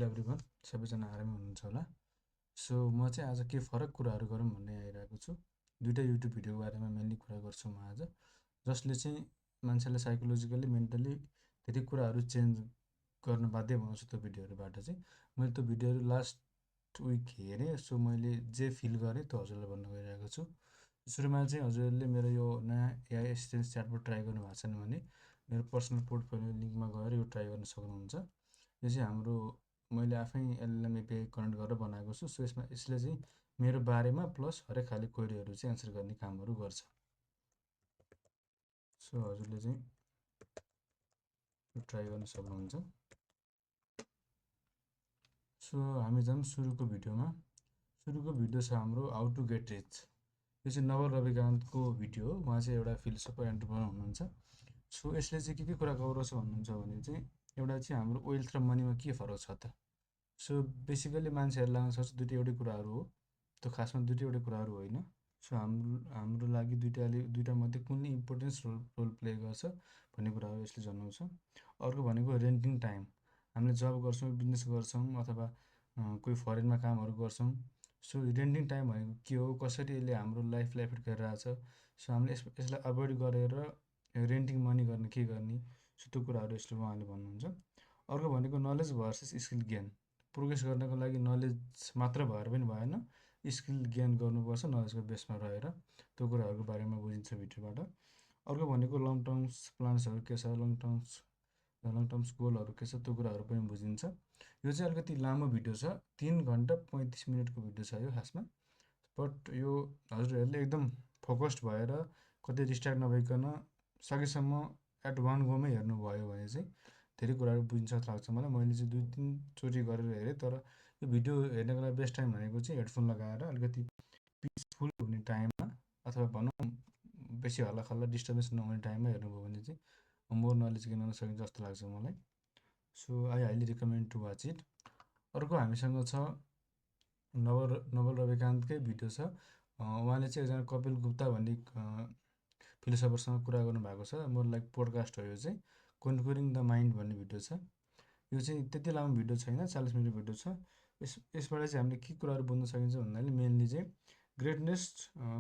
Hello everyone, सबैजना आरामै हुनुहुन्छ होला। सो म चाहिँ आज के फरक कुराहरू गरौँ भन्ने आइरहेको छु। दुईवटा युट्युब भिडियोको बारेमा मेनली कुरा गर्छु म आज, जसले चाहिँ मान्छेलाई साइकोलोजिकल्ली मेन्टली धेरै कुराहरू चेन्ज गर्न बाध्य बनाउँछ। त्यो भिडियोहरूबाट चाहिँ मैले त्यो भिडियोहरू लास्ट विक हेरेँ। सो मैले जे फिल गरेँ त्यो हजुरलाई भन्न गइरहेको छु। सुरुमा चाहिँ हजुरहरूले मेरो यो नयाँ एआई एसिस्टेन्ट च्याटबोट ट्राई गर्नु भएको छैन भने मेरो पर्सनल पोर्टफोलियो लिङ्कमा गएर यो ट्राई गर्न सक्नुहुन्छ। यो चाहिँ हाम्रो मैले आफै एलएलएम एपिआई कनेक्ट गरेर बनाएको छु। सो यसले चाहिँ मेरो बारेमा प्लस हरेक खाले क्वेरीहरू चाहिँ एन्सर गर्ने कामहरू गर्छ। सो हजुरले चाहिँ ट्राई गर्न सक्नुहुन्छ। सो हामी जाऊँ सुरुको भिडियोमा। सुरुको भिडियो छ हाम्रो हाउ टु गेट रिच। यो चाहिँ नवल रविकान्तको भिडियो हो। उहाँ चाहिँ एउटा फिलोसफर एन्टरप्रेनर हुनुहुन्छ। सो यसले चाहिँ के कुरा गराउँछ भन्नुहुन्छ भने चाहिँ एउटा चाहिँ हाम्रो वेल्थ र मनीमा के फरक छ त। सो बेसिकली मान्छेहरूले लाग्न सक्छ दुइटै एउटै कुराहरू हो, त्यो खासमा दुइटै एउटै कुराहरू होइन। सो हाम्रो लागि दुइटा मध्ये कुनले इम्पोर्टेन्स रोल प्ले गर्छ भन्ने कुराहरू यसले जनाउँछ। अर्को भनेको रेन्टिङ टाइम। हामीले जब गर्छौँ, बिजनेस गर्छौँ अथवा कोही फरेनमा कामहरू गर्छौँ। सो रेन्टिङ टाइम भनेको के हो, कसरी यसले हाम्रो लाइफलाई एफेक्ट गरिरहेछ। सो हामीले यसलाई अभोइड गरेर रेन्टिङ मनी गर्ने के गर्ने, सो त्यो कुराहरू यसले उहाँले भन्नुहुन्छ। अर्को भनेको knowledge versus skill gain. Progress गर्नको लागि नलेज मात्र भएर पनि भएन, स्किल गेन गर्नुपर्छ नलेजको बेसमा रहेर। त्यो कुराहरूको बारेमा बुझिन्छ भिडियोबाट। अर्को भनेको लङ टर्म्स प्लान्सहरू के छ, लङ टर्म्स गोलहरू के छ, त्यो कुराहरू पनि बुझिन्छ। यो चाहिँ अलिकति लामो भिडियो छ, 3 घन्टा 35 मिनटको भिडियो छ यो खासमा। बट यो हजुरहरूले एकदम फोकस्ड भएर कतै डिस्ट्र्याक्ट नभइकन सकेसम्म एट वान गोमै हेर्नुभयो भने चाहिँ धेरै कुराहरू बुझिन्छ जस्तो लाग्छ मलाई। मैले चाहिँ 2-3 चोटि गरेर हेरेँ, तर यो भिडियो हेर्नको लागि बेस्ट टाइम भनेको चाहिँ हेडफोन लगाएर अलिकति पिसफुल हुने टाइममा अथवा भनौँ बेसी हल्लाखल्ला डिस्टर्बेन्स नहुने टाइममा हेर्नुभयो भने चाहिँ मोर नलेज गेन गर्न सकिन्छ जस्तो लाग्छ मलाई। So I highly recommend to watch it. अर्को हामीसँग छ नवल रविकान्तकै भिडियो छ। उहाँले चाहिँ एकजना कपिल गुप्ता भन्ने फिलोसफरसँग कुरा गर्नुभएको छ। मोर लाइक पोडकास्ट हो यो चाहिँ, कन्क्युरिङ द माइन्ड भन्ने भिडियो छ। यो चाहिँ त्यति लामो भिडियो छैन, 40 मिनट भिडियो छ। यसबाट चाहिँ हामीले के कुराहरू बुझ्न सकिन्छ भन्नाले मेनली चाहिँ ग्रेटनेस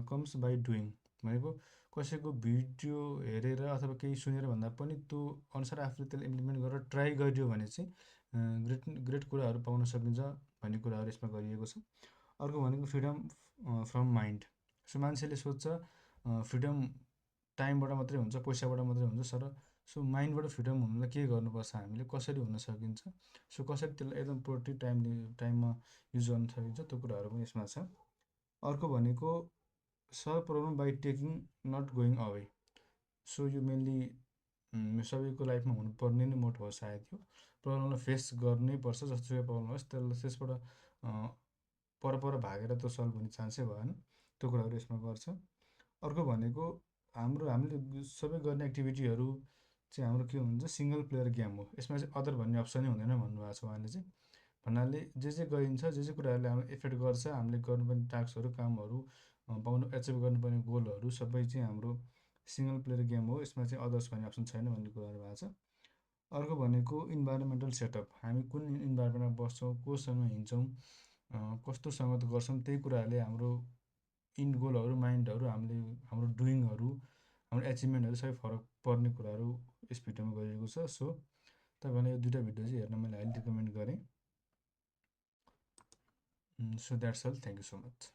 कम्स बाई डुइङ भनेको कसैको भिडियो हेरेर अथवा केही सुनेर भन्दा पनि त्यो अनुसार आफूले त्यसलाई इम्प्लिमेन्ट गरेर ट्राई गरियो भने चाहिँ ग्रेट कुराहरू पाउन सकिन्छ भन्ने कुराहरू यसमा गरिएको छ। अर्को भनेको फ्रिडम फ्रम माइन्ड। सो मान्छेले सोध्छ फ्रिडम टाइमबाट मात्रै हुन्छ, पैसाबाट मात्रै हुन्छ, सो माइन्डबाट फ्रिडम हुनुलाई के गर्नुपर्छ, हामीले कसरी हुन सकिन्छ, सो कसरी त्यसलाई एकदम प्रोडक्टिभ टाइममा युज गर्न सकिन्छ, त्यो कुराहरू पनि यसमा छ। अर्को भनेको solve problem by taking not going away. So यो मेनली सबैको लाइफमा हुनुपर्ने नै मोटो हो सायद। यो प्रब्लमलाई फेस गर्नै पर्छ, जस्तो प्रब्लम होस् त्यसबाट पर भागेर त्यो सल्भ हुने चान्सै भएन। त्यो कुराहरू यसमा गर्छ। अर्को भनेको हामीले सबै गर्ने एक्टिभिटीहरू चाहिँ हाम्रो के हुन्छ, सिङ्गल प्लेयर गेम हो। यसमा चाहिँ अदर भन्ने अप्सनै हुँदैन भन्नुभएको छ उहाँले चाहिँ। भन्नाले जे गरिन्छ, जे कुराहरूले हामीलाई इफेक्ट गर्छ, हामीले गर्नुपर्ने टास्कहरू कामहरू पाउनु एचिभ गर्नुपर्ने गोलहरू सबै चाहिँ हाम्रो सिङ्गल प्लेयर गेम हो। यसमा चाहिँ अदर्स भन्ने अप्सन छैन भन्ने कुराहरू भएको छ। अर्को भनेको इन्भाइरोमेन्टल सेटअप। हामी कुन इन्भाइरोमेन्टमा बस्छौँ, कोसँग हिँड्छौँ, कस्तो सङ्गत गर्छौँ, त्यही कुराहरूले हाम्रो गोलहरू माइन्डहरू हाम्रो डुइङहरू हाम्रो एचिभमेन्टहरू सबै फरक पर्ने कुराहरू यस भिडियोमा गरिएको छ। सो तपाईँलाई यो दुईवटा भिडियो चाहिँ हेर्न मैले हाइली रिकमेन्ड गरेँ। So that's all, thank you so much.